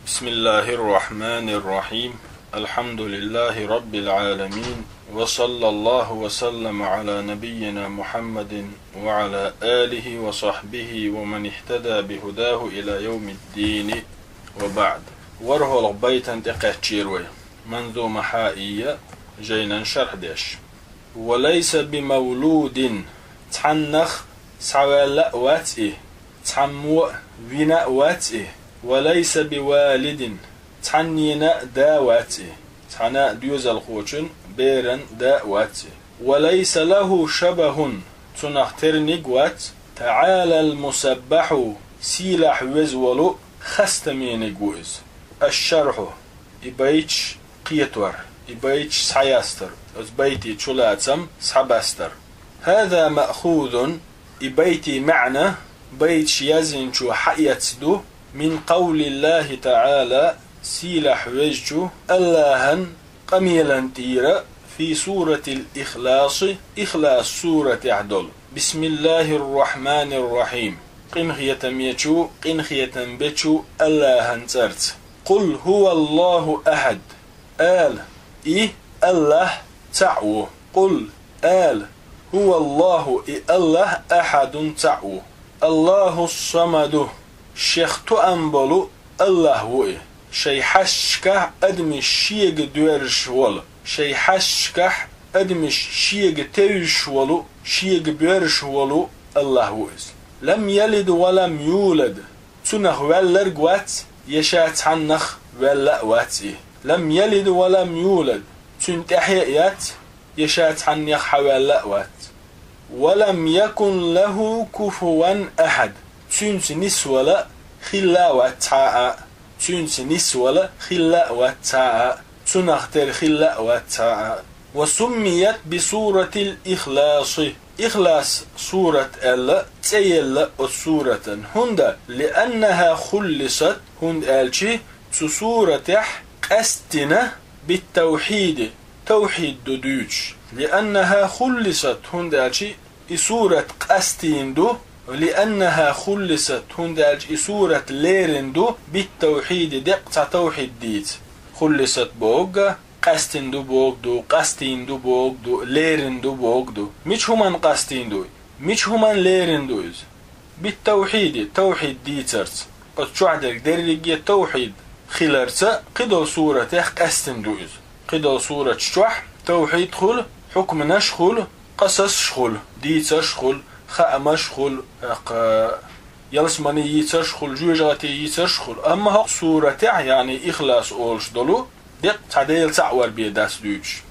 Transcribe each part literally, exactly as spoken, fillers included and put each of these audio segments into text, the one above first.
بسم الله الرحمن الرحيم. الحمد لله رب العالمين. وصلى الله وسلم على نبينا محمد وعلى آله وصحبه ومن اهتدى بهداه إلى يوم الدين. وبعد. ВорхӀалгӀа байтана тӀекхаьчча вай. Манзума Хьаийя жайнан шархь деш. وليس بمولود. Цхьаннах схьаваьлла а вац и, цхьаммо а вина а вац и. وليس بوالد. Цхьаннена а да вац и, цхьана а доьзалхочун, беран да а вац и. وليس له شبه. Цунах терниг вац. تعالى المسبح. Сийлахь веза волу, хастамениг ву иза. الشرح. И байташ кхетор, и байташ схьаястар, оцу байтийн чулацам схьабастар. هذا مأخوذ. И байтийн маьӀна байташ яздинчо хьаэцна ду, من قول الله تعالى, сийлахь везачу АллахӀан къамелан тӀера, في سورة الإخلاص, Ихлас суратехь долу. بسم الله الرحمن الرحيم. Къинхетамечу, къинхетам бечу АллахӀан цӀарца. قل هو الله أحد. Ала, и АллахӀ цхьаъ ву. قل, ала, هو الله, и АллахӀ, أحد, цхьаъ ву. الله الصمد. Шех тоам болу АллахӀ ву и. Шайн хьашташкахь адамаш шега доьрзуш волу, шайн хьашташкахь адамаш шега тевжаш волу, шега боьрзуш волу АллахӀ ву иза. لم يلد ولم يولد. Цунах ваьлларг вац, я ша цхьаннах ваьлла а вац и. لم يلد ولم يولد. Цуьнан тӀаьхье а яц, я ша цхьаннех хьаваьлла а вац. ولم يكن له كفوا أحد. Цуьнца нисвала хилла а вац цхьа а. Цуьнца нисвала хилла а вац цхьа а. Цунах тера хилла а вац цхьа а. وسميت بسورة الإخلاص. Ихлас сурат аьлла цӀе елла оцу суратан. ХӀунда? لأنها خلصت, хӀунда аьлча цу суратехь къаьсттина بالتوحيد, тавхьид ду дуьйцуш. لأنها خلصت, хӀунда аьлча и сурат къастийна ду, لأنها خلصت, хӀунда аьлча и сурат лерина ду, بالتوحيد, деккъа цхьа тавхьид дийца. خلصت бохург, къаьстина ду бохург ду, къастийна ду бохург ду, лерина ду бохург ду. Мича хӀуманна къастийна ду? Мича хӀуманна лерина ду иза? بالتوحيد, тавхьид дийцарца. Оцу чохь дерг дерриге тавхьид хиларца, кхидолу суратех къаьстина ду иза. Кхидолу сураташ чохь тавхьид хуьлу, хьукманаш хуьлу, къасасаш хуьлу, дийцарш хуьлу, хаамаш хуьлу, тӀаккха ялсамани йийцарш хуьлу, жоьжахати йийцарш хуьлу. Амма хӀокху суратехь, яъни Ихлас олуш долу, деккъа цхьа Дела цхьаъ вар бен дац дуьйцуш.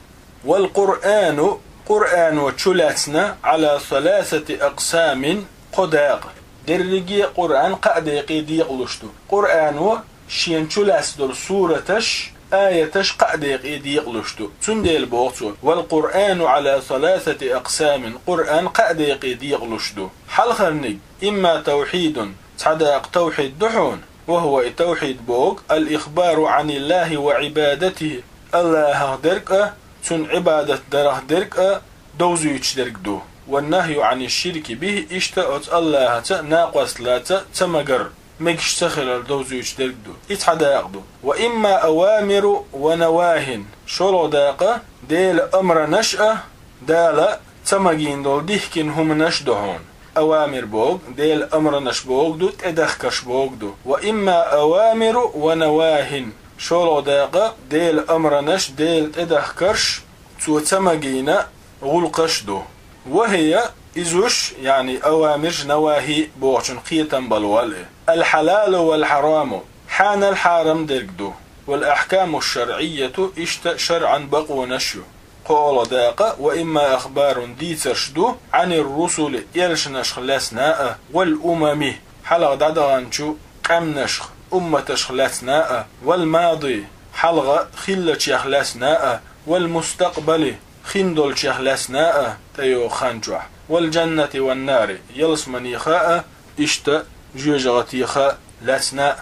والقرآن, Къуръано чулаьцна, على ثلاثة أقسام, кхо дакъа. Дерриге а Къуръан кхаа декъе декъалуш ду. Къуръано шена чулаьцна долу сураташ, аяташ кхаа декъе декъалуш ду. Цундела боху цо: والقرآن على ثلاثة أقسام, Къуръан кхаа декъе декъалуш ду. Хьалхарниг, إما توحيد, цхьа дакъа тавхьид ду хьуна, وهو, и тавхьид боху, الإخبار عن الله وعبادته, АллахӀах дерг а, Цунна Ӏибадат дарах дерг а довзуьйтуш дерг ду. والنهي عن الشرك به, иштта оцу АллахӀаца накъост лаца ца магар, мегаш ца хилар довзуьйтуш дерг ду. И цхьа дакъа ду. وإما أوامر ونواه, шолгӀа дакъа Делан амранаш а, Дала ца магийна долу дихкина хӀуманаш а ду хьуна. Авамир бохург Делан амранаш бохург ду, тӀедахкарш бохург ду. وإما أوامر ونواه, шолгӀа дакъа Делан амранаш, Делан тӀедахкарш, Цо ца магийна гӀуллакхаш а ду. وهي, изуш, яъни авамирш, навахӀи бохучун кхетам балвал и. الحلال والحرام, хьанал, хьарам дерг ду. والأحكام الشرعية, иштта шарӀан бакъонаш ю. КхоалгӀа дакъа, وإما أخبار, дийцарш ду, عن الرسل, элчанашха лаьцна а, والأمم, хьалха дӀадаханчу къаьмнашха, умматашха лаьцна а, والماضي, хьалха хиллачех лаьцна а, والمستقبل, хин долчех лаьцна а, тӀейогӀу хан чохь, والجنة والنار, ялсаманиха а, иштта жоьжахатиха лаьцна а.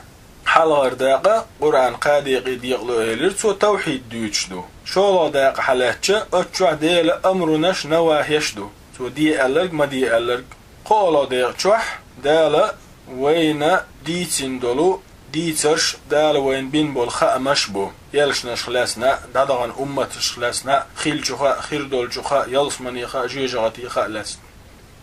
Хьалхарчу дакъа Къуръан кхаа декъе декъало элира, цо тавхьид дуьйцуш ду. ШолгӀа дакъа хьалаьцча, оцу чохь Делан амрунаш, навахӀеш ду. Цо де аьлларг, ма де аьлларг. КхоалгӀа декъа чохь Дала вайна дийцина долу дийцарш Дала вайна бина болу хаамаш бу, элчанашха лаьцна а, дӀадахана умматашха лаьцна а, хиллачух а, хир долчух а, ялсаманех а, жоьжахатех а лаьцна.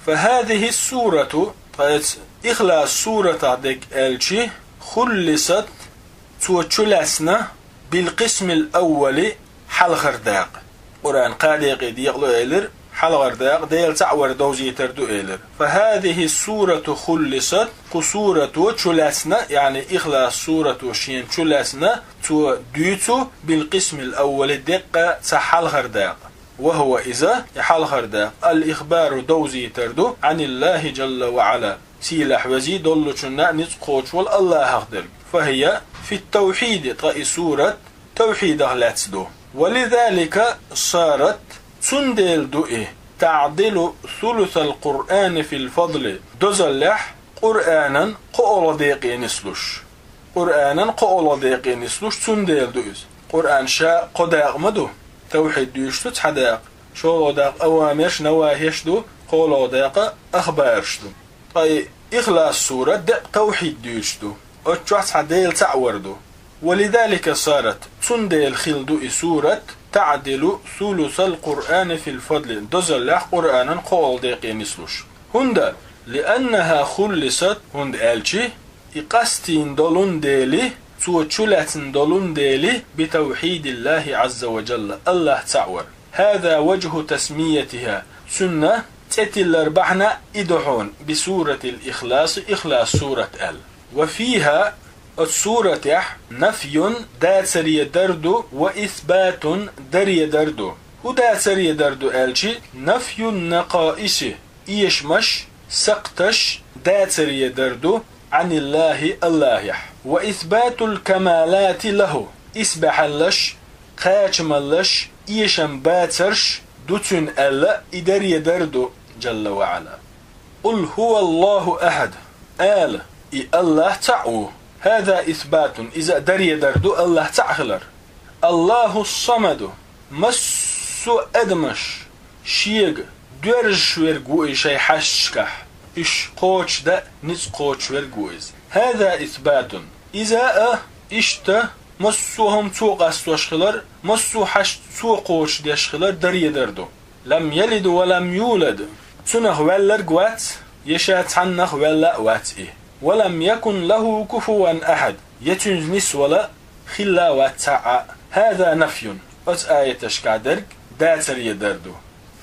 فهذه السورة, ткъа эцу Ихлас суратах дерг аьлча, خلصت, цо чулаьцна, بالقسم الأول, хьалхара дакъа. Къуръан кхаа декъе декъалу элира, хьалхара дакъа Дела цхьаъ вар довзийтар ду элира. فهذه السورة خلصت, кху сурато чулаьцна, яъни Ихлас сурато шена чулаьцна, цо дуьйцу, بالقسم الأول, деккъа цхьа хьалхара дакъа. وهو, иза, и хьалхара дакъа, الإخبار, довзийтар ду, عن الله جل وعلا, сийлахь везий доллучунна а ницкъ кхочуш волу АллахӀах дерг. فهي في التوحيد, ткъа и сурат тавхьидах лаьцна ду. ولذلك صارت, цундела ду и, تعدل ثلث القرآن في الفضل, дозаллехь Къуръанан кхоалгӀа декъе нислуш. Къуръанан кхоалгӀа декъе нислуш цундела ду иза. Къуръан ша кхо дакъа ма ду. Тавхьид дуьйцуш ду цхьа дакъа. ШолгӀа дакъа авамирш, навахьиш ду, кхоалгӀа дакъа ахбарш ду. Ткъа и Ихлас сурат деккъа тавхьид дуьйцуш ду. Оцу чохь цхьа Дела цхьаъ вар ду. ولذلك صارت, цундела хилла ду и сурат, تعدل ثلث القرآن في الفضل, дозаллехь Къуръанан кхоалгӀа декъе нислуш. ХӀунда, لأنها خلصت, хӀунда аьлча, и къастийна долун дели, цо чулаьцна долун дели, بتوحيد الله عز وجل, АллахӀ цхьаъ вар. هذا وجه تسميتها, цунна цӀе тиллар бахьана и ду хьуна, بسورة الإخلاص, Ихлас сурат аьлла. وفيها, оцу суратехь, نفي, дацаре дар ду, وإثبات, даре дар ду. ХӀун дацаре дар ду аьлча, نفي النقائص, эшамаш, сакхташ дацаре дар ду, عن الله, АллахӀехь. وإثبات الكمالات له, исбаьхьаллаш, кхачамаллаш, эшам бацарш ду цуьнан аьлла, и даре дар ду, جل وعلا. قل هو الله أحد, ала, и АллахӀ цхьаъ ву. هذا إثبات, иза а даре дар ду АллахӀ цхьаъ хилар. الله الصمد, массо а адамаш шега доьрзуш верг ву иза шайн хьашташкахь, уьш кхочушдан ницкъ кхочуш верг ву иза. هذا إثبات, иза а иштта массо а хӀума цо къастош хилар, массо а хьашт цо кхочушдеш хилар даре дар ду. لم يلد ولم يولد, цунах ваьлларг вац, я ша цхьаннах ваьлла а вац и. ولم يكن له كفوا أحد, я цуьнца нисвала хилла а вац цхьа а. هذا نفي, оцу аяташкахь дерг дацаре дар ду.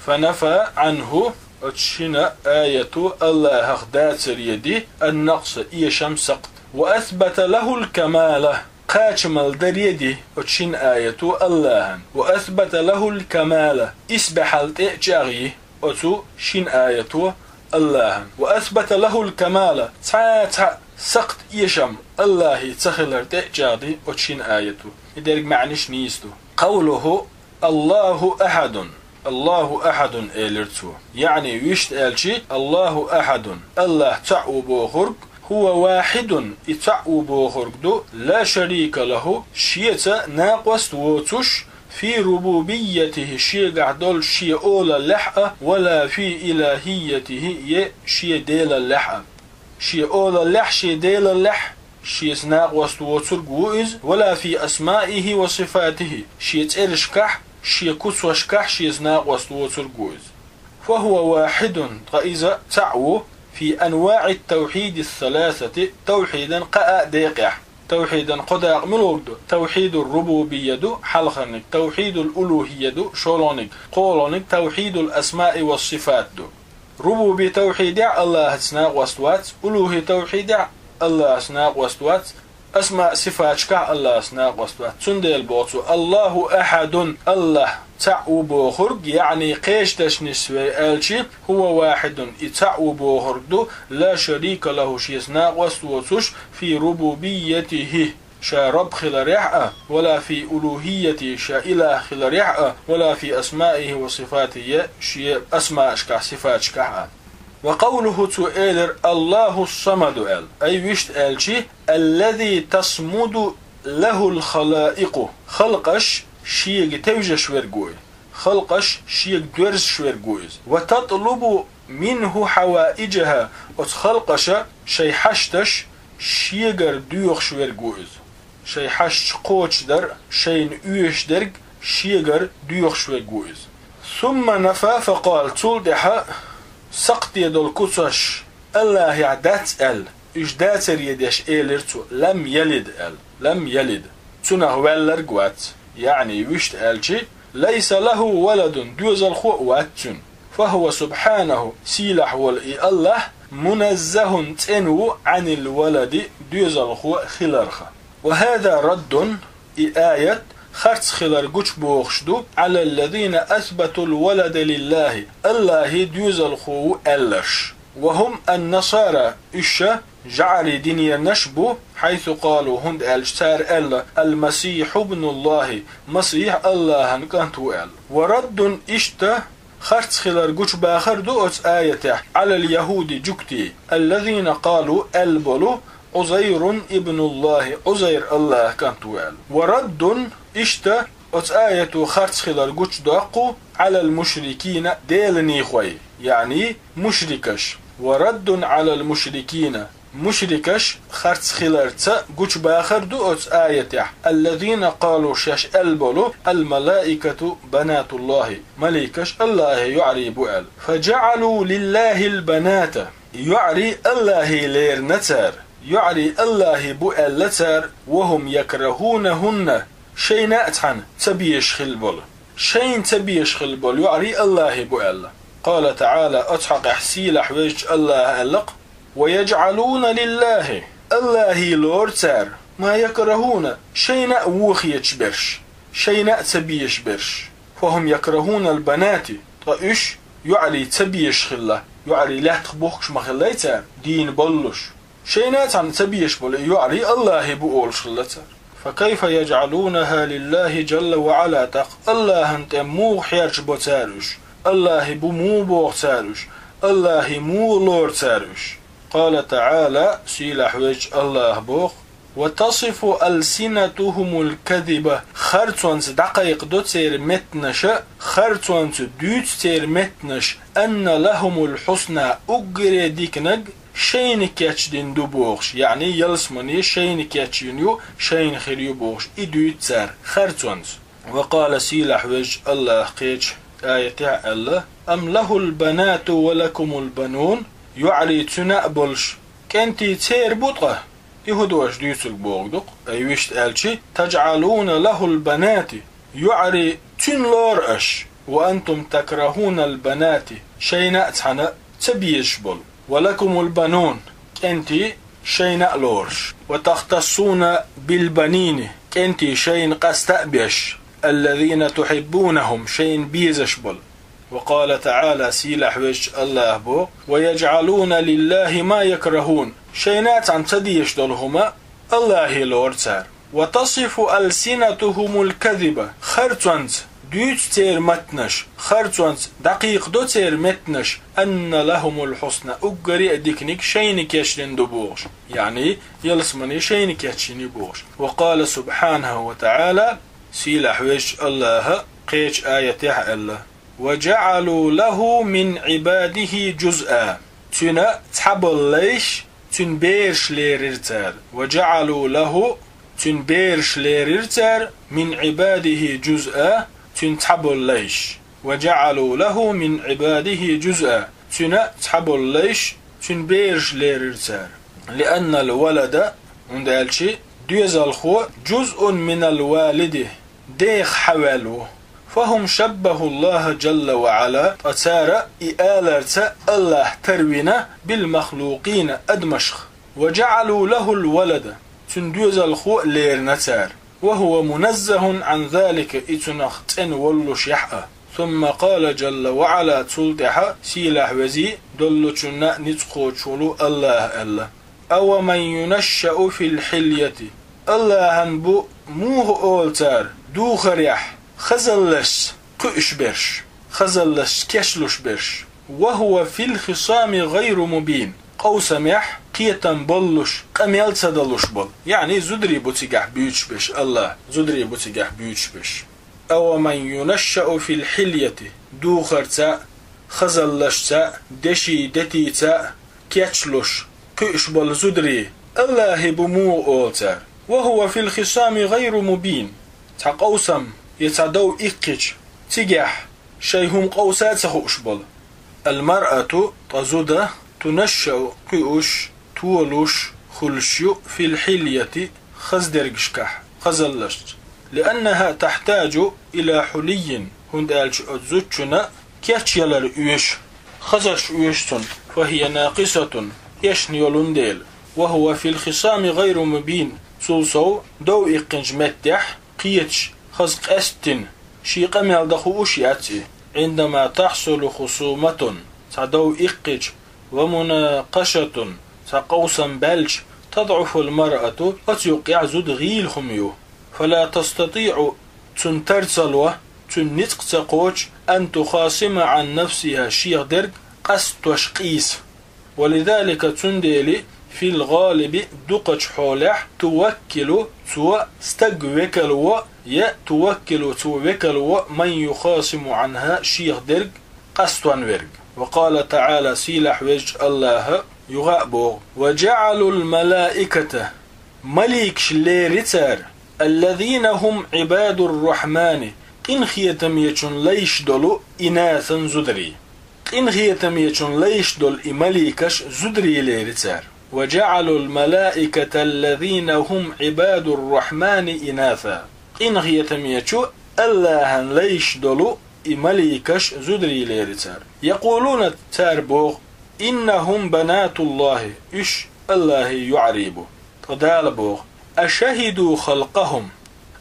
فنفى عنه, оцу шина аято АллахӀах дацаре ди, النقص, эшам, сакхт. وأثبت له الكمال, кхачамалла даре ди оцу шина аято АллахӀан. وأثبت له الكمال, исбаьхьалла тӀе а чӀагӀйи оцу шина аято АллахӀан. وأثبت له الكمال, цхьа а цхьаъ сакхт, эшам АллахӀе ца хилар тӀе а чӀагӀди оцу шина аято. И дерг маьӀнаш нийса ду. قوله الله أحد, الله أحد элира цо. يعني, вуьшта аьлча, الله أحد, АллахӀ цхьаъ ву бохург, هو واحد, и цхьаъ ву бохург ду, لا شريك له, шеца накъост воцуш, في ربوبيته, шегахь долчу шен олаллехь а, ولا في إلهيته, я шен делаллехь а. Шен олаллехь, шен делаллехь шеца накъост воцург ву иза, ولا في أسمائه وصفاته, шен цӀерашкахь, шен куцошкахь шеца накъост воцург ву иза. فهو واحد, ткъа иза цхьаъ ву, في أنواع التوحيد الثلاثة, тавхьидан кхаа декъехь. Тавхьидан кхо дакъа муьлхарг ду? توحيد الربوبية ду хьалхарниг, توحيد الألوهية ду шолгӀаниг, кхоалгӀаниг توحيد الأسماء والصفات ду. Рубуби тавхьидехь АллахӀаца накъост вац, улухи тавхьидехь АллахӀаца накъост вац, асмаъ-сифаташкахь АллахӀаца накъост вац. Цундела боху цо: «Аллаху ахьадун», АллахӀ цхьаъ ву бохург, яъни кхечу дешнашца вай аьлча, «хӀува вахьидун», и цхьаъ ву бохург ду, «ла шарика лаху», шеца накъост воцуш, «фи рубубиятихӀи», ша Рабб хиларехь а, «ва ла фи улухӀиятихӀи», ша илахӀ хиларехь а, «ва ла фи асмаихӀи ва сифатихӀи», я шен асмаъашкахь, сифаташкахь а. «Ва къавлухӀу», цо элира: «Аллаху самаду», аьлла. Ай вуьшта аьлча: «Аллази тасмуду лахӀул халаикъу», халкъаш шега тевжаш верг ву и. Халкъаш шега доьрзуш верг ву иза. «Ва татлубу минхӀу хьаваиджахӀа», оцу халкъаша шайн хьашташ Шегара доьхуш верг ву иза. Шайн хьашташ кхочушдар, шайна оьшуш дерг шегара доьхуш верг ву иза. ثم نفى فقال, цул тӀаьхьа сакхте долу куцаш Аллахьехь дац аьлла, уьш дацаре деш элира цо: «لم يلد», аьлла. «لم يلد». Цунах ваьлларг вац, яъни вуьшта аьлча, «ليس له ولد», доьзалхо а вац цуьнан. «فهو سبحانه», сийлахь волу и Аллахь, «منزه», цӀена ву, «عن الولد», доьзалхо хиларх. «وهذا رد», и аят харц хилар гучубохуш ду, «على الذين أثبتوا الولد لله», Аллахье доьзалхо ву аьлларш. «وهم النصارى», уьш жаӀарийн динернаш бу, «حيث قالوا», хӀунда аьлча цара аьлла: «المسيح ابن الله», Масихь Аллахьан кӀант ву аьлла. «ورد», иштта харц хилар гучубахар ду оцу аятехь, «على اليهود», жуьгтийн, «الذين قالوا», аьлла болу: «عزير ابن الله», Ӏузайр Аллахьан кӀант ву аьлла. «ورد», иштта оцу аято харц хилар гучудоккху, «على المشركين», деланехой, яъни мушрикаш. «ورد على المشركين», мушрикаш харц хиларца гучубахар ду оцу аятехь, «الذين قالوا», шаьш аьлла болу: «الملائكة بنات الله», маликаш Аллахьан йоӀарий бу аьлла. «فجعلوا لله البنات», йоӀарий Аллахье лерина цара, йоӀарий Аллахьан бу аьлла цара, «وهم يكرهونهن», шайна а цхьаьна ца безаш хилла болу. Шайна ца безаш хилла болу йоӀарий Аллахьан бу аьлла. «قال تعالى», оцу хьокъехь сийлахь везачу Аллахьа аьлла-кх: «ويجعلون لله», Аллахье лору цара, «ما يكرهون», шайна а вон хеташ берш, шайна а ца безаш берш. «فهم يكرهون البنات», ткъа уьш йоӀарий ца безаш хилла, йоӀарий лаьттах бухкуш ма хиллай цара, дийна боллуш. Шайна а цхьаьна ца безаш болу и йоӀарий Аллахьан бу олуш хилла цара. «فكيف يجعلونها لله جل وعلا», тӀаккха Аллахьан тӀе муха хьерчабо цара уьш? Аллахьан бу муха боху цара уьш? Аллахье муха лору цара уьш? «قال تعالى», сийлахь везачу Аллахьа боху: «وتصف ألسنتهم الكذب», харцонца дӀакхайкхадо церан меттанаша, харцонца дуьйцу церан меттанаша, «أن لهم الحسنى», уггаре диканиг шайна кечдина ду бохуш, яъни ялсамане шайна кечйина ю, шайна хир ю бохуш, и дуьйцу цара харцонца. «وقال», сийлахь везачу Аллахьа кхечу аятехь аьлла: «أم له البنات ولكم البنون», йоӀарий цуьнан а болуш, кӀентий церан бу ткъа? И хӀун ду аша дуьйцург бохург ду-кх, ай вуьшта аьлча: «تجعلون له البنات», йоӀарий цуьнан лору аша, «وأنتم تكرهون البنات», шайна а цхьаьна ца безаш болу, «ولكم البنون», кӀентий шайна а лоруш, «وتختصون بالبنين», кӀентий шайна къаста а беш, «الذين تحبونهم», шайна безаш болу. «وقال تعالى», сийлахь везачу Аллахьа боху: «ويجعلون لله ما يكرهون», шайна а цхьаьна ца дезаш долу хӀума Аллахье лору цара. «وتصف ألسنتهم الكذب», харцонца дуьйцу церан меттанаш, харцонца дӀакхайкхадо церан меттанаш, «أن لهم الحسنى», уггаре а диканиг шайна кечдина ду бохуш, яъни ялсамане шайна кечйина ю бохуш. «وقال سبحانه وتعالى», сийлахь везачу Аллахьа кхечу аятехь аьлла: «وجعلوا له من عباده جزءا». Цуьнан цхьаболу лайш цуьнан бераш лерира цара. «وجعلوا له», цуьнан бераш лерира цара, «من عباده جزءا», цуьнан цхьаболу лайш. «وجعلوا له من عباده جزءا», цуьнан цхьаболу лайш цуьнан бераш лерира цара. «لأن الولد», хӀунда аьлча доьзалхо, «جزء من الوالد», дех хьаваьлла ву. «فهم شبهوا الله جل وعلا», ткъа цара и аларца Аллахь тарвина, «بالمخلوقين», адамашха. «وجعلوا له الولد», цуьнан доьзалхо а лерина цара. «وهو منزه عن ذلك», и цунах цӀена воллушехь а. «ثم قال جل وعلا», цул тӀаьхьа сийлахь везий, доллучунна а ницкъ кхочуш волу Аллахьа аьлла: «أومن ينشأ في الحلية». Аллахьан бу муха олу цара, духарехь, хазаллашца кхуьуш берш, хазаллашца кечлуш берш. «وهو في الخصام غير مبين». Къовсамехь кхетам боллуш, къамел ца далуш болу. Яъни зударий бу цигахь буьйцуш берш, Аллахь, зударий бу цигахь буьйцуш берш. «أومن ينشأ في الحلية», духарца, хазаллашца, деши детийца кечлуш, кхуьуш болу зударий, Аллахӏе бу муха олу цара. وهو في الخصام غير مبين. Цхьа къовсам я цхьа дов иккхича, цигахь шайн хӀума къовса а ца хууш болу. المرأة, ткъа зуда, تنشأ, кхуьуш, толуш, хуьлуш ю, في الحلية, хаза дергашкахь, хазаллашца. لأنها تحتاج إلى حلي, хӀунда аьлча оцу зудчунна кечъялар оьшу, хазарш оьшу цунна, فهي ناقصة, эшна йолун дела. وهو في الخصام غير مبين, цул сов дов иккхинчу меттехь кхеташ, хаза къаьсттина, шен къамел дан хууш яц и. عندما تحصل خصومة, цхьа дов иккхича, ومناقشة, цхьа къовсам баьлча, تضعف المرأة, оцу юккъехь зуда гӀийла хӀума ю. فلا تستطيع, цунна тар ца ло, цуьнан ницкъ ца кхочу, أن تخاصم عن نفسها, шех дерг къастош къийса. ولذلك, цундела, في الغالب, дукхачу хьолехь, توكل, цо стаг векал во, я توكل, цо векал во, من يخاصم عنها, шех дерг къастон верг. وقال تعالى, сийлахь везачу Аллаха юха а боху: وجعلوا الملائكة, маликаш лери цара, الذين هم عباد الرحمن, къинхетамечун лайш долу, إناثا, зударий. Къинхетамечун лайш долу и маликаш зударий лери цара. وجعلوا الملائكة الذين هم عباد الرحمن إناثا. Къинхетамечу Аллахьан лайш долу и маликаш зударий лери цара. يقولون, цара боху: إنهم بنات الله, уьш Аллахьан йоӀарий бу. Ткъа Дала боху: أشهدوا خلقهم.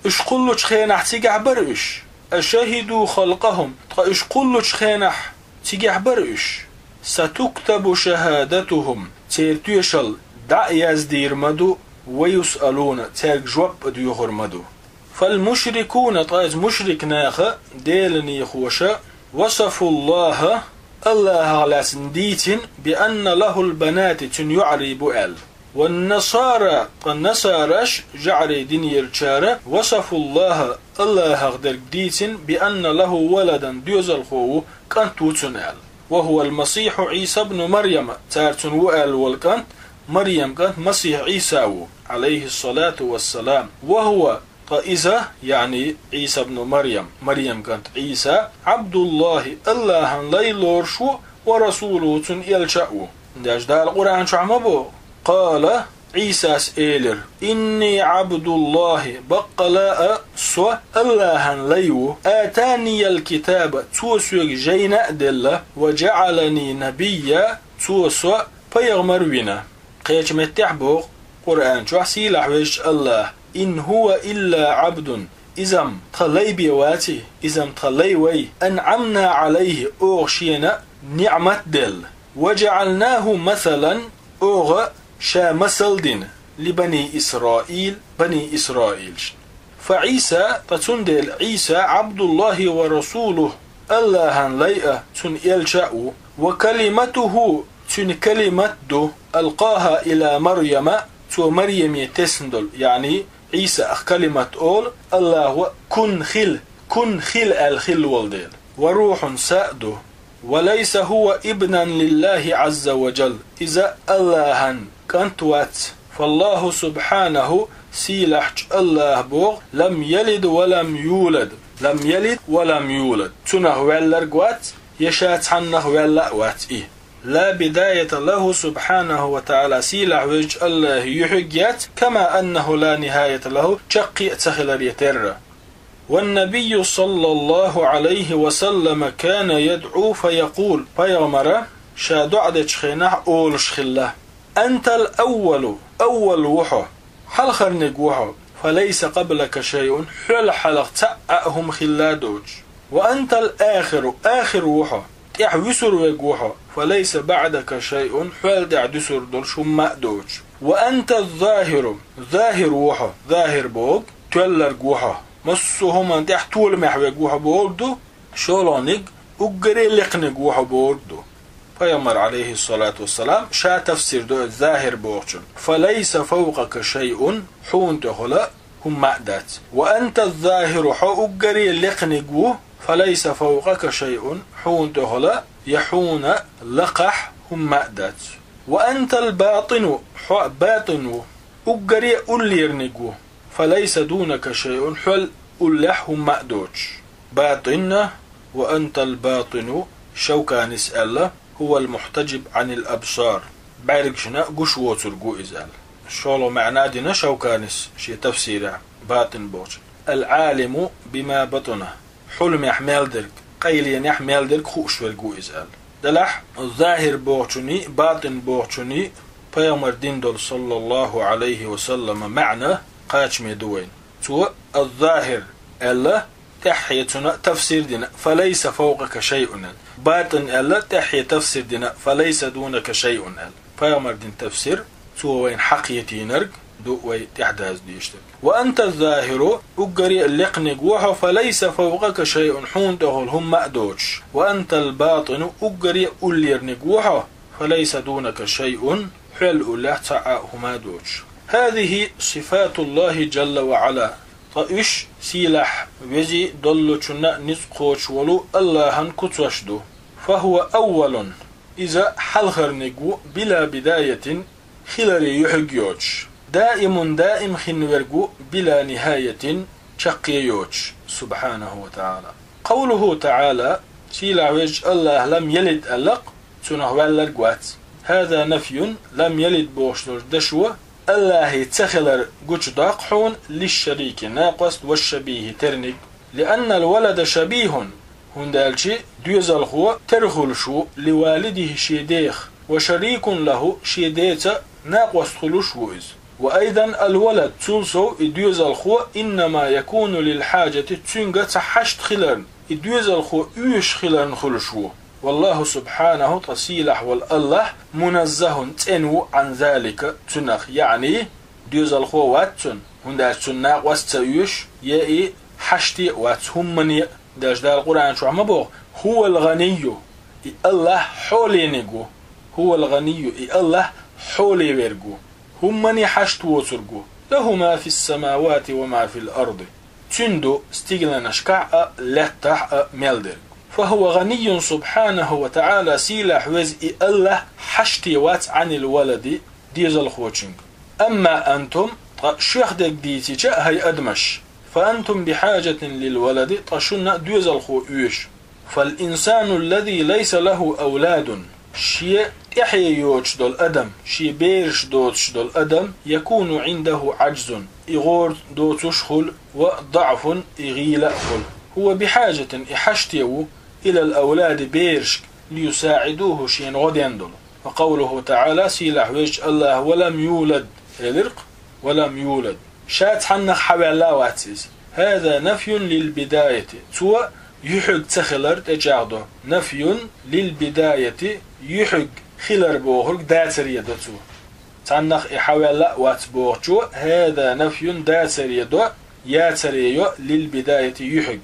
Уьш кхуллучу хенахь цигахь бара уьш. أشهدوا خلقهم. Ткъа уьш кхуллучу хенахь цигахь бара уьш. ستكتب شهادتهم. Церан тоьшалла дӀа а яздийр ма ду, ويسألون, цаьрга жоп а доьхур ма ду. فالمشركون, ткъа иза мушрик наха, Делан нехоша, وصفوا الله, Аллахьах лаьцна дийцина, بأن له البنات, цуьнан йоӀарий бу аьлла. والنصارى, ткъа насараш, жаӀарий динера чара, وصفوا الله, Аллахьах дерг дийцина, بأن له ولدا, доьзалхо ву, кӀант ву цуьнан аьлла. وهو المسيح عيسى ابن مريم, цара цунна ву аьлла волу кӀант, Марьям кӀант Масихь Ӏийса ву, عليه الصلاة والسلام. وهو, ткъа иза, яъни Ӏийса ибн Марьям, Марьям кӀант Ӏийса, عبد الله, Аллахьан лай лоруш ву, ورسوله, цуьнан элча а ву. Деш Дала Къуръан чохь ма боху: قال, Ӏийсас элира: إني عبد الله, баккъала а со Аллахьан лай ву, آتاني الكتاب, цо соьга жайна а делла, وجعلني نبيا, цо со пайхамар вина. Кхечу меттехь боху Къуръан чохь сийлахь везачу Аллахь: إن هو إلا عبد, иза-м тхан лай бен ваций, иза-м тхан лай вай, أنعمنا عليه, оха шена ниъмат делла, وجعلناه مثلا, оха ша масал дина, لبني إسرائيل, бани Исраилшна. فعيسى, ткъа цундела Ӏийса, عبد الله ورسوله, Аллахьан лай а, цуьнан элча а ву, وكلمته, цуьнан калимат ду, ألقاها إلى مريم, цо Марьяме тесна долу, яъни Ӏийсах калимат олу, Аллахьо кун хила, кун хила аьлла хилла волу дела. وروح, са а ду. وليس هو ابنا لله عز وجل, иза Аллахьан кӀант вац. فالله سبحانه, сийлахьчу Аллахь боху: لم يلد ولم يولد, لم يلد ولم يولد, цунах ваьлларг вац, я ша цхьаннах ваьлла а вац и. لا بداية له سبحانه وتعالى, сийлахь везачу Аллахьан юьхьиг яц, كما أنه لا نهاية له, чаккхе а ца хиларе терра. والنبي صلى الله عليه وسلم كان يدعو فيقول, пайхамара ша доӀа дечу хенахь олуш хилла: أنت الأول, аввал ву хьо, хьалхарниг ву хьо, فليس قبلك شيء, хьол хьалха цхьа а хӀума хилла доцуш. وأنت الآخر, ахир ву хьо, тӀаьхьа вуьсур верг ву хьо, فليس بعدك شيء, хьол тӀаьхьа дуьсур долуш хӀумма а доцуш. وأنت الظاهر, захир ву хьо, захир боху, тоьлларг ву хьо, массо а хӀуманна тӀехь толамехь верг ву хьо бохург ду, шолгӀаниг, уггаре лекханиг ву хьо бохург ду. Пайхамар, عليه الصلاة والسلام, ша тафсир до иза захир бохучун: فليس فوقك شيء, хьуна тӀехула хӀумма а дац. وأنت الظاهر, хьо уггаре лекханиг ву, فليس فوقك شيء, хьуна тӀехула, я хьуна лакхахь хӀумма а дац. وأنت الباطن, хьо батӀин ву, уггаре а уллерниг ву, فليس دونك شيء, хьол уллехь хӀумма а доцуш. باطن, وأنت الباطن, Шавканис аьлла, هو المحتجب عن الأبصار, бӀаьргашна гуш воцург ву иза аьлла. ШолгӀа маьӀна дина Шавканис шен тафсирехь, батӀин бохучун. العالم بما بطن, хьулмехь мел дерг, къайленехь мел дерг хууш верг ву иза аьлла. Делахь, захир бохучунний, батӀин бохучунний пайхамар дина долу, саллаллаху Ӏалайхи ва саллама, маьӀна кхачаме ду вайна. Цо الظاهر аьлла, тӀаьххье цунна тафсир дина, فليس فوقك شيء аьлла. БатӀин аьлла, тӀаьххье тафсир дина, فليس دونك شيء аьлла. Пайхамар дина тафсир, цо вайна хьакхетийнарг ду вай тӀаьхьадаза дезаш дерг. وأنت الظاهر, уггаре а лекханиг ву хьо, فليس فوقك شيء, хьуна тӀехула хӀумма а доцуш. وأنت الباطن, уггаре а уллерниг ву хьо, فليس دونك شيء, хьол уллехь цхьа а хӀума а доцуш. هذه صفات الله جل وعلا, ткъа уьш сийлахь вези доллучунна ницкъ кхочуш волу АллахӀан куцаш ду. فهو أول, иза хьалхарниг ву, بلا بداية, хиларе юьхьиг йоцуш. دائم, даим хинна верг ву, بلا نهاية, чаккхе йоцуш, سبحانه وتعالى. قوله تعالى, сийлахь везачу АллахӀа لم يلد аьлла-кх, цунах ваьлларг вац. هذا نفي, لم يلد бохуш долчу дашо АллахӀе ца хилар гучудоккху хьуна, للشريك, накъост, والشبيه, терниг. لأن الولد شبيه, хӀунда аьлча доьзалхо тера хуьлуш ву, لوالده, шен дех, وشريك له, шен деца накъост хуьлуш ву иза. وأيضا الولد, цул сов и доьзалхо, إنما يكون للحاجة, цуьнга цхьа хьашт хиларна, и доьзалхо оьшуш хиларна хуьлуш ву. والله سبحانه, ткъа сийлахь волу АллахӀ, منزه, цӀена ву, عن ذلك, цунах, яъни, доьзалхо вац цунна, хӀунда аьлча цунна накъост ца оьшу, я и хьаште а вац, хӀумане а. Даш Дала Къуръан чохь ма боху: هو الغني, и АллахӀ хьолениг ву. هو الغني, и АллахӀ хьоле верг ву, хӀумане хьашт воцург ву. له ما في السماوات وما في الأرض. Цуьнан ду стигланашкахь а, лаьттахь а мел дерг. فهو غني سبحانه وتعالى, сийлахь веза и АллахӀ хьаште вац, عن الولد, доьзалхочуьнга. أما أنتم, ткъа шух дерг дийцича а, хӀай адамаш, فأنتم بحاجة للولد, ткъа шуна доьзалхо оьшу. فالإنسان الذي ليس له أولاد, шен тӀаьхье йоцуш долу адам, шен бераш доцуш долу адам, يكون عنده عجز, и гӀора доцуш хуьлу, وضعف, и гӀийла а хуьлу. هو بحاجة, и хьаште ву, إلى الأولاد, берашка, ليساعدوه, шена гӀо ден долу. وقوله تعالى, сийлахь везачу АллахӀа: ولم يولد, элира-кх, ولم يولد. Ша цхьаннах хьаваьлла а вац иза. هذا نفي للبداية. Цо юьхьиг ца хилар тӀечӀагӀдо. نفي للبداية, юьхьиг хилар бохург дацаре до цо. Цхьаннах и хьаваьлла а вац бохучо, هذا نفي, дацаре до, яцаре йо, للبداية, юьхьиг.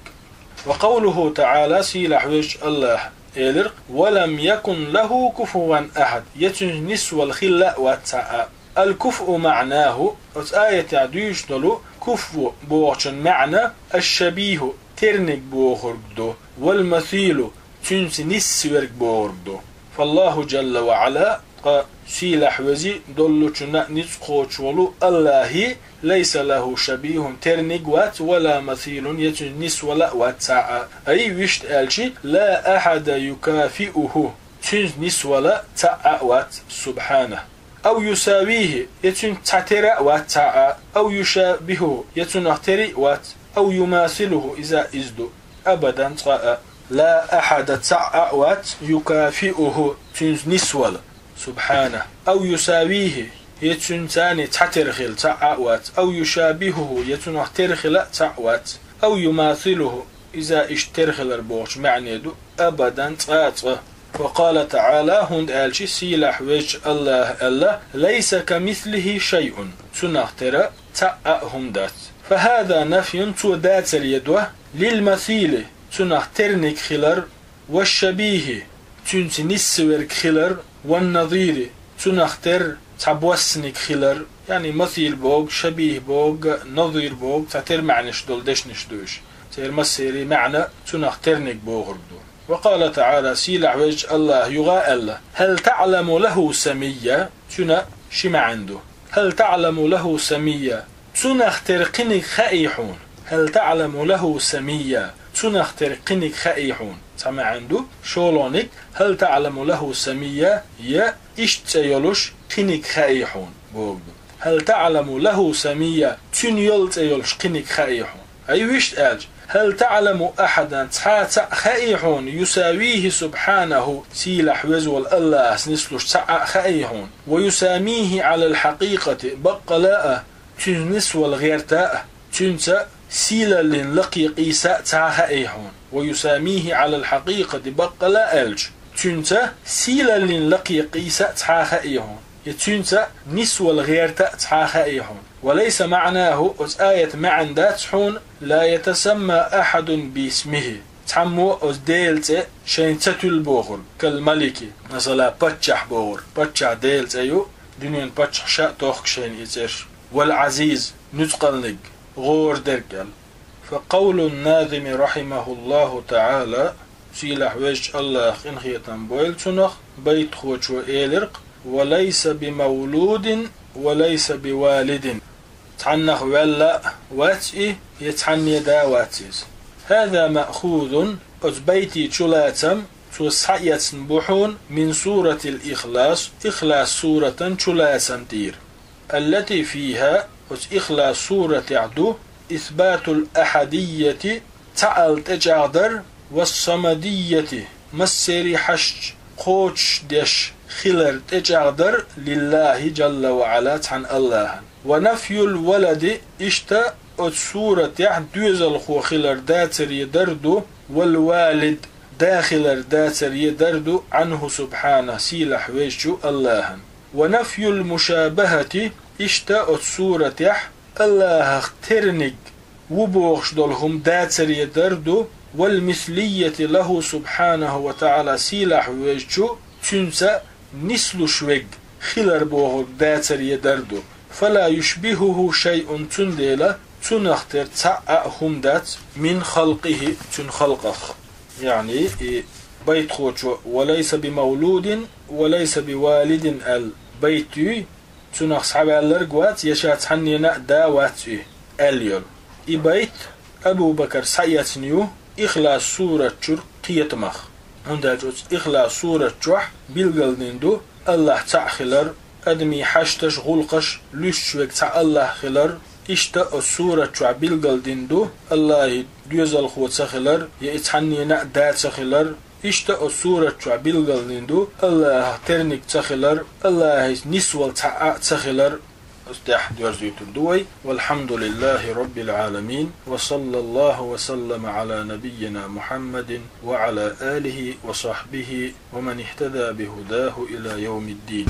وقوله تعالى, сийлахь везачу АллахӀа элира: ولم يكن له كفوا أحد, я цуьнца нисвала хилла а вац цхьа а. الكفء معناه, оцу аятехь дуьйцуш долу куфу бохучун маьӀна الشبيه, терниг бохург ду, والمثيل, цуьнца нисса верг бохург ду. فالله جل وعلا, ткъа сийлахь вези доллучунна ницкъ кхочуш волу АллахӀа, ليس له شبيه, терниг вац, ولا مثيل, я цуьнца нисвала а вац цхьа а. أي, вуьшта аьлча, لا أحد يكافئه, цуьнца нисвала цхьа а вац, سبحانه. أو يساويه, я цуьнца цхьа тера а вац цхьа а, أو يشابهه, я цунах тера а вац, أو يماثله, иза иза ду, أبدا, цкъа а. لا أحد, цхьа а вац, يكافئه, цуьнца нисвала, سبحانه. أو يساويه, я цуьнца цхьа тера хила цхьа а вац, أو يشابهه, я цунах тера хила цхьа а вац, أو يماثله, иза иштта тера хилар бохучу маьӀне ду, أبدا, цкъа а, цкъа. وقال تعالى, хӀунда аьлча сийлахь везачу АллахӀа аьлла: ليس كمثله شيء, цунах тера цхьа а хӀума дац. فهذا نفي, цо дацаре до, للمثيل, цунах терниг хилар, والشبيه, цуьнца нисса верг хилар, والنظير, цунах тера цхьа боссаниг хилар, яъни مثيل боху, شبيه боху, نظير боху, цхьа тера маьӀнаш долу дешнаш ду уьш. Церан массеран маьӀна цунах терниг бохург ду. وقال تعالى, сийлахь везачу Аллаха юха а аьлла: هل تعلم له سميا? Цуьнан ши маьӀна ду. هل تعلم له سميا? Цунах тера кхиниг хаьий хьуна? هل تعلم له سميا? Цунах тера кхиниг хаьий хьуна? Цхьа маьӀна ду. ШолгӀаниг: هل تعلم له سميا? Я иштта цӀе йолуш кхиниг хаьий хьуна бохург ду. هل تعلم له سميا? Цуьнан йолу цӀе йолуш кхиниг хаьий хьуна? Ай вуьшта аьлча: هل تعلم أحدا? Цхьа а цхьаъ хаьий хьуна, يساويه سبحانه, сийлахь веза волу Аллахьас нислуш цхьа а хаьий хьуна, ويساميه على الحقيقة, баккъала а, цуьнца нисвала гӀерта а, цуьнца сийлаллин лакхе къийса а цхьа а хаьий хьуна, ويساميه على الحقيقة, баккъала а аьлча, цуьнца сийлаллин лакхе къийса а цхьа а хаьий хьуна, я цуьнца нисвала гӀерта а цхьа а хаьий хьуна. وليس معناه, оцу аятан маьӀна дац хьуна, لا يتسمى أحد باسمه, цхьаммо а оцу Делан цӀе шайна ца туьллу бохург, كالملك, масала, паччахь бохург, паччахь Делан цӀе ю, дуьненан паччахьаша а тохку шайна и цӀераш, والعزيز, нуьцкъалниг, гӀора дерг аьлла. فقول الناظم رحمه الله تعالى, сийлахь везачу Аллаха къинхетам бойла цунах, байтахочо элира-кх: وليس بمولود وليس بوالد. Цхьаннах ваьлла а вац и, я цхьанне да а вац иза. هذا مأخوذ, оцу байтин чулацам, цо схьаэцна бу хьуна, من سورة الإخلاص, Ихлас суратан чулацам тӀера. التي فيها, оцу Ихлас суратехь ду, إثبات الأحدية, цхьаалла тӀечӀагӀдар, والصمدية, массеран а хьашташ кхочушдеш хилар тӀечӀагӀдар, لله جل وعلا, цхьана Аллахьан. ونفي الولد, иштта оцу суратехь доьзалхо хилар дацаре дар ду, والوالد, да хилар дацаре дар ду, عنه سبحانه, сийлахь везачу Аллахьан. ونفي المشابهة, иштта оцу суратехь Аллахьах терниг ву бохуш долу хӀума дацаре дар ду, والمثلية له سبحانه وتعالى, сийлахь везачу, цуьнца нислуш верг хилар бохург дацаре дар ду. فلا يشبهه شيء, цундела цунах тера цхьа а хӀума дац, من خلقه, цуьнан халкъах. Яъни, и байтахочо وليس بمولود وليس بوالد аьлла байт юй, цунах схьаваьлларг вац, я ша цхьаннена а да вац и, аьлла йолу. И байт Абу Бакар схьаэцна ю Ихлас сурат чуьра кхетамах. ХӀунда аьлча оцу Ихлас сурат чохь билгалдина ду Аллахь цхьаъ хилар, адамийн хьашташ, гӀуллакхаш луьстуш верг цхьа Аллахь хилар, иштта оцу сурат чохь билгалдина ду Аллахьан доьзалхо ца хилар, я и цхьаннена а да ца хилар, иштта оцу сурат чохь билгалдина ду Аллахьах терниг ца хилар, Аллахьаца нисвала цхьа а ца хилар. Оцу тӀехь доьрзуьйтур ду вай. والحمد لله رب العالمين، وصلى الله وسلم على نبينا محمد وعلى آله وصحبه ومن اهتدى بهداه إلى يوم الدين.